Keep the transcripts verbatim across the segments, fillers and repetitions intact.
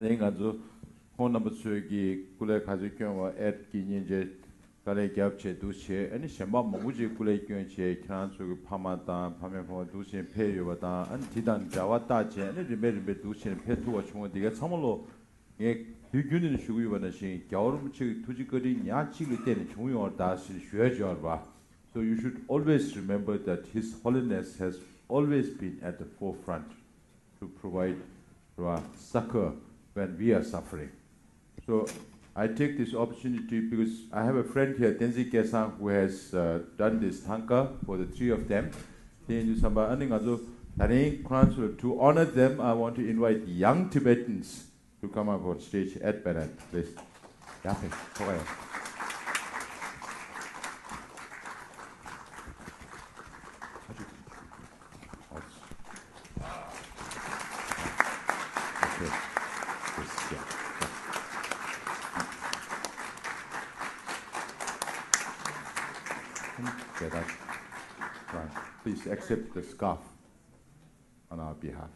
ནི་ང་ཚོ་ཁོང་རྣམ་པ་ཚོས་ཀྱི་སྐུ་ལས་ག་ཚོད་བསྐྱོན་པ་ཨེད་ཀྱི་མཉེན་ཆས་དཀའ་ལས་བརྒྱབ་བྱས་འདུག་བྱས། ཨ་ནི་གཞན་པ་མང་པོ་ཅིག་སྐུ་ལས་བསྐྱོན་བྱས། ཁྱེད་རང་ཚོ་གི་ཕ་མ་དང་ཕ་མའི་ཕ་མ་འདུག་བྱས་ཕེབས་ཡོད་པ་དང་། ཨ་ནི་དེ་དང་འབྲེལ་བ་བཏགས་བྱས། ཨ་ནི་རིམ་པས་རིམ་པས་འདུག་བྱས་ཕེབས་ཐུབ་པ་བྱུང་བ་འདི་ག་ཚང་མ་ལོ། ངས་དུས་རྒྱུན་ནས་ཞུ་གི་ཡོད་པ་ནང་བཞིན། རྒྱལ་བ་རིན་པོ་ཆེ་གི་ཐུགས་རྗེ་བཀའ་དྲིན་ཉག་གཅིག་ལ་བརྟེན་ནས་བྱུང་ཡོད་རེད་ཟེར་ཞུ་ཡ་ཅིག་ཡོད་རེད་པ། So you should always remember that His Holiness has always been at the forefront to provide, uh, succor when we are suffering. So I take this opportunity because I have a friend here, Tenzin Gyaltsab, who has, uh, done this thangka for the three of them. དེ་ཡིན་དུས་ཙམ་པ། ཨ་ནི་ང་ཚོ་ད་རིང་ཁོ་རང་ཚོ་to honor them, I want to invite young Tibetans to come up on stage at Penang, please. ཡ་ཕེ་ཁོ་ག་ཡ། Okay. Yes, yeah. Get that. Right. Please accept the scarf on our behalf.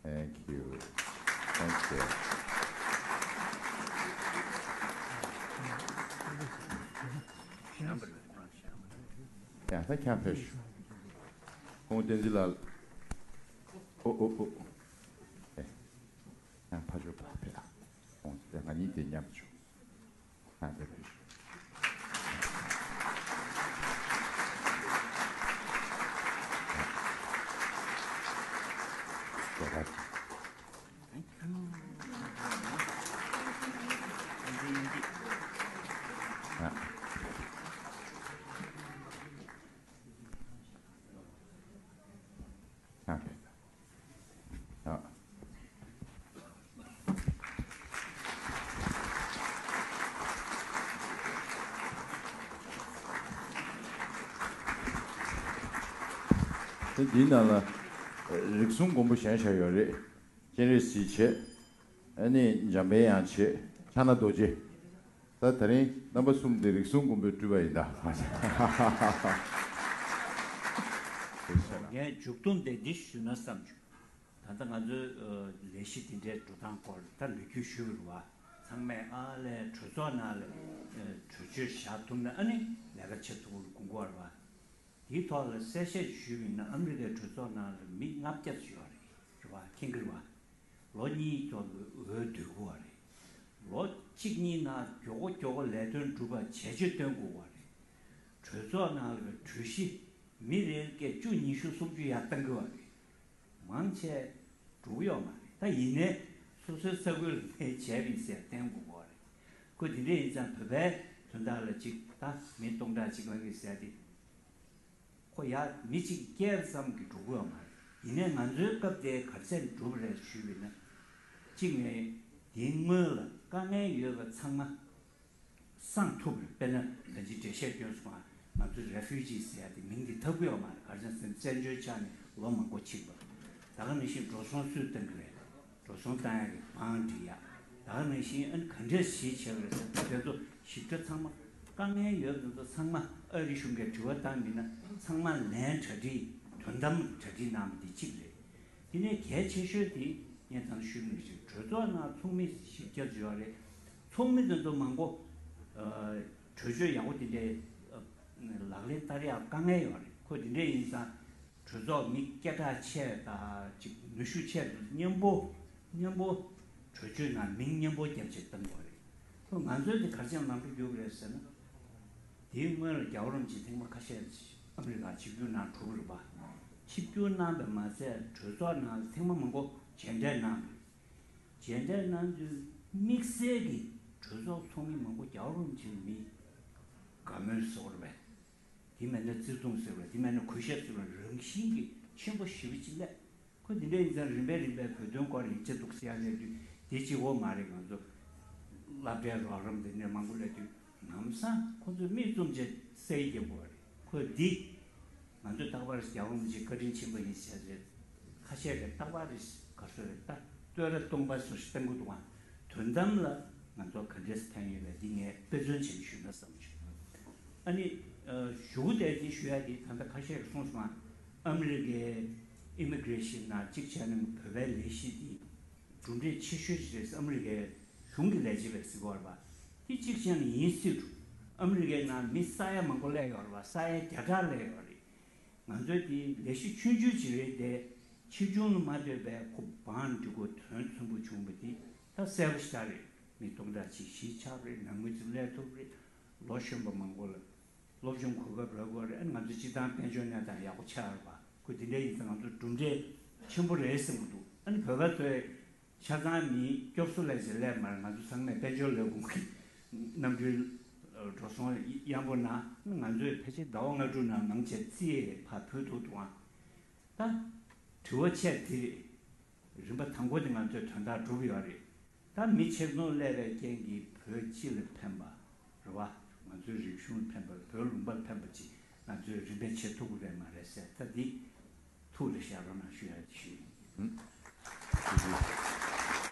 Thank you. Thank you. ཡང་ད་ཁྱམས་ཕེབས་ཤོག་ཁོང་བསྟན་འཛིན་ལགས། ཨོ་ཨོ་ཨོ། ཨེ། ཡང་ཕ་ཆོས་པ་ཕེབས། ཁོང་ང་གཉིས་དེ་མཉམ་བྱུང་། ཡང་དེ་ཕེབས་ཤོག་དེ་འདིའི་ནང་ལ་རིགས་གསུམ་མགོན་པོ་བཞེངས་བཞག་ཡོད་རེད། སྤྱན་རས་གཟིགས་བྱས། ཨ་ནི་འཇམ་དཔལ་དབྱངས་བྱས། ཕྱག་ན་རྡོ་རྗེ། ད་ད་རིང་རྣམ་པ་གསུམ་དེ་རིགས་གསུམ་མགོན་པོའི་སྤྲུལ་པ་ཡིན་ད། ངས་མཇུག་སྡོམ་དེ་འདི་ཞུས་ན་བསམ་བྱུང་། ད་ལྟ་ང་ཚོའི་ལས་གཞི་དེ་འདྲའི་འགྲོ་སྟངས་སྐོར་ད་ལོ་རྒྱུས་ཞུས་པ་རེད་བ། ཚང་མས་ཨ་ལས་གྲོས་ཚོགས་ནང་ལ་གྲོས་ཆོད་བཞག་ཐུབ་ན་ཨ་ནི་ལས་ཀ་བྱེད་ཐུབ་པ་དགོངས་པ་རེད་བ། དེའི་ཐོག་ལ་གསལ་བཤད་ཞུས་པ་ཡིན་ན། ཨ་མི་རི་ཀའི་གྲོས་ཚོགས་ནང་ལ་མི་ལྔ་བརྒྱ་ཙམ་ཡོད་རེད། རེད་བ། མཁྱེན་གྱི་རེད་བ། ལོ་གཉིས་ཙམ་ལ་འོས་བསྡུ་དགོས་པ་རེད། ལོ་གཅིག་གཉིས་ནང་མགྱོགས་པོ་མགྱོགས་པོ་ལས་དོན་སྒྲུབ་པ་བྱས་རྗེས་སྟོན་དགོས་པ་རེད། གྲོས་ཚོགས་ནང་ལ་གྲོས་གཞི་མི་རེ་གས་བཅུ་ཉི་ཤུ་སུམ་ཅུ་ཡར་བཏང་གི་བ་རེད། མང་ཆེ་འགྲོ་གི་ཡོད་མ་རེད། ད་ཡིན་ནའི་སོ་སོའི་ས་ཁུལ་ལ་བྱས་པ་ཡིན་ཟེར་བསྟན་དགོས་པ་རེད། ཁོ་དེ་འདྲ་ཡིན་ཙང་བོད་པའི་དོན་དག་ལ་ཅིག་ད་མི་སྟོང་ཕྲག་གཅིག་ལྷག་གི་ཟེར་དེ། ཁོ་ཡ་མི་གཅིག་སྐྱེལ་ཙམ་གྱིས་འགྲོ་གི་ཡོད་མ་རེད། ཡིན་ནའི་ང་ཚོའི་སྐབས་དེ་ག་རེ་བྱས་ནས་འགྲུབ་རེད་ཞུས་པ་ཡིན་ན། གཅིག་ནས་དེའི་སྔོན་ལ་དཀའ་ངལ་ཡོད་པ་ཚང་མ་སངས་ཐུབ་རེད། དཔེར་ན་ད་ཅི་འགྲེལ་བཤད་སྐྱོན་སོང་ང་། ང་ཚོ་རེ་ཕུ་ཇི་ཟེར་ཡ་དེ་མིང་དེ་ཐབས་ཀྱི་ཡོད་མ་རེད། ག་རེ་བྱས་ན་བཙན་བྱོལ་ཆགས་ནས་ལོ་མང་པོ་ཕྱིན་པ། ད་ག་ནང་བཞིན་འགྲོ་སོང་སུས་བཏང་གི་རེད། འགྲོ་སོང་བཏང་ཡག་གི་བང་སྒྲིག་ཡག་ད་ག་ནང་བཞིན་ཨ་ནི་ག་འདྲས་ཞིག་བྱས་པ་རེད་ཟེར། དེ་ཚོ་ཞིབ་ཕྲ་ཚང་མ་དཀའ་ངལ་ཡོད་པ་དེ་ཚོ་ཚང་མ་ཨ་རི་གཞུང་གིས་དྲི་བ་བཏང་མིན་ན་ཚང་མ་ལན་གྲ་སྒྲིག་དོན་དམ་གྲ་སྒྲིག་གནང་བ་དེ་གཅིག་རེད། དེ་ནས་གལ་ཆེ་ཤོས་དེ་ངས་ད་ནང་ཞུས་པ་ནང་བཞིན་གྲོས་ཚོགས་ནང་ཚོགས་མི་བཞི་བརྒྱ་ཙམ་ཡོད་རེད། ཚོགས་མི་དེ་ཚོ་མང་པོ་ཨ་གྲོས་ཆོད་ཡག་པོ་དེ་འདྲའི་ཨ་ལག་ལེན་བསྟར་ཡག་དཀའ་ངལ་ཡོད་རེད། ཁོ་དེ་འདྲ་ཡིན་ཙང་། གྲོས་ཚོགས་མི་སྐད་གྲགས་ཆེ་དང་ཅིག་ནུས་ཤུགས་ཆེ་དེ་མཉམ་པོ་མཉམ་པོ་གྲོས་ཆོད་ནང་མིང་མཉམ་པོ་རྒྱབ་བྱས་བཏང་དགོས་རེད། ཁོ་ང་ཚོའི་དེ་ག་རེ་བྱས་ནས་ལམ་འགྲོ་རྒྱུག་རེད་ཟེར་ན། དེའི་སྔོན་ལ་རྒྱལ་བ་རིན་པོ་ཆེ་ཐེངས་མ་ཁ་ཤས་ཨ་མི་རི་ཀར་ཆིབས་བསྒྱུར་གནང་གྲུབ་རེད་པ། ཆིབས་བསྒྱུར་གནང་བས་མ་ཚད་གྲོས་ཚོགས་ནང་ཐེངས་མ་མང་པོ་མཇལ་འཕྲད་གནང་རེད། མཇལ་འཕྲད་གནང་དུས་དམིགས་བསལ་གྱི་གྲོས་ཚོགས་ཚོགས་མི་མང་པོ་རྒྱལ་བ་རིན་པོ་ཆེ་ལ་མི་དགའ་མོས་བཟོ་རེད་པས། དེ་མེད་ན་བརྩི་མཐོང་ཟེར་བ། དེ་མེད་ན་གུས་ཞབས་ཟེར་བ་རང་བཞིན་གྱིས་ཆེན་པོ་ཞེ་པོ་ཅིག་སླེབས། ཁོ་དེ་འདྲ་ཡིན་ཙང་རིམ་པས་རིམ་པས་བོད་དོན་སྐོར་ཡིག་ཆ་འདུག་ཟེར་ཡ་སླེབས་དུས་དེ་གཅིག་པོ་མ་རེད། ང་ཚོ་སློབ་གྲྭའི་རོགས་རམ་དེ་འདྲ་མང་པོ་སླེབས་དུས་ལམ་སང་ཁོ་ཚོས་མིག་བཙུམ་བྱས་སའི་རྒྱབ་པ་རེད། ཁོས་འདི་ང་ཚོས་རྟག་པར་རྒྱལ་བ་རིན་པོ་ཆེ་བཀའ་དྲིན་ཆེན་པོ་ཡིན་ཟེར་རེད། ཁ་ཤས་ཀྱིས་རྟག་པར་རེད་ག་ཚོད་རེད་ད་བསྟོད་ར་སྟོང་པ་བཟོ་ཞིག་བཏང་གི་འདུག་ཨང་། དོན་དམ་ལ་ང་ཚོ་ག་འདྲས་ཕན་ཡོད་པས་འདི་ངས་དཔེ་མཚོན་བྱས་ནས་ཞུས་ན་བསམ་བྱུང་། ཨ་ནི་ཨ་གཞུག་གུ་དེ་འདི་ཞུ་ཡ་དེ་ད་ལྟ་ཁ་ཤས་ཀྱིས་གསུངས་སོང་ཨང་། ཨ་མི་རི་ཀའི་ཨི་མི་གྷི་རེ་ཤིན་ནང་གཅིག་བྱས་ན་བོད་པའི་ལས་གཞི་འདི་ གྲུབ་འབྲས་ཆེ་ཤོས་ཤིག་རེད། ཨ་མི་རི་ཀའི་གཞུང་གི་ལས་བྱེད་པས་ཟེར་གྱི་ཡོད་རེད་པ། དེ་གཅིག་བྱས་ན་ཡིན་སྲིད་འགྲོ། ཨ་མི་རི་ཀའི་ནང་མི་ས་ཡ་མང་པོ་སླེབས་ཡོད་རེད་པ། ས་ཡ་བརྒྱ་ཕྲག་སླེབས་ཡོད་རེད། ང་ཚོའི་དེ་ལས་གཞི་ཆུང་ཆུང་ཅིག་རེད་དེ། ཆེ་ཆུང་ལ་མ་ལྟོས་པའི་ཁོ་བང་འགྲིག་གོ་དོན་ཚན་པོ་བྱུང་བ་དེ་ད་གསལ་པོ་ཞེ་དྲག་རེད། མི་སྟོང་ཕྲག་གཅིག་གཞིས་ཆགས་རེད། ནང་མི་ཚོ་སླེབས་ཐུབ་རེད། ལོ་གཞོན་པ་མང་པོ་ལ་སློབ་སྦྱོང་གོ་སྐབས་རག་གོ་རེད། ཨ་ནི་ང་ཚོ་སྤྱི་བཏང་དཔལ་འབྱོར་གནས་སྟངས་ཡག་པོ་ཆགས་ཡོད་པ། ཁོ་དེ་འདྲ་ཡིན་ཙང་ང་ཚོ་གྲུབ་འབྲས་ཆེན་པོ་རེད་བསམ་གྱི་འདུག་ཨ་ནི་བོད་པ་ཚོས་ཆ་ཚང་མི་སྐྱོབ་གསོ་ལས་བྱེད་སླེབས་མ་རེད། ང་ཚོ་ཚང་མས་དཔལ་འབྱོར་ལས་ཁུངས་ཀྱི་གནམ་གྲུའི་འགྲོ་སོང་ཡག་པོ་ན་ང་ཚོས་ཕལ་ཆེར་ཟླ་བ་ལྔ་དྲུག་ནང་མང་ཆེ་རྩིས་ཕར་བུད་ཐུབ་འདུག་ཨང་། ད་དྲི་བ་ཆེ་དེ་རེད། རིམ་པ་དང་པོ་དེ་ང་ཚོས་དོན་དག་གྲུབ་ཡོད་རེད། ད་མི་ཆེ་ཆུང་སླེབས་པའི་རྐྱེན་གྱིས་བོད་སྤྱི་ལ་ཕན་པ་རེད་བ། ང་ཚོའི་རིག་གཞུང་ལ་ཕན་པ། བོད་ལུང་པ་ལ་ཕན་པ་ཅིག་ང་ཚོས་རིམ་པས་བྱེད་ཐུབ་ཀྱི་རེད་མ་རེད་ཟེར། ད་འདི་ཐུགས་ལ་བཞག་རོགས་གནང་ཞུ་ཡ་ཞུ་ཡིན།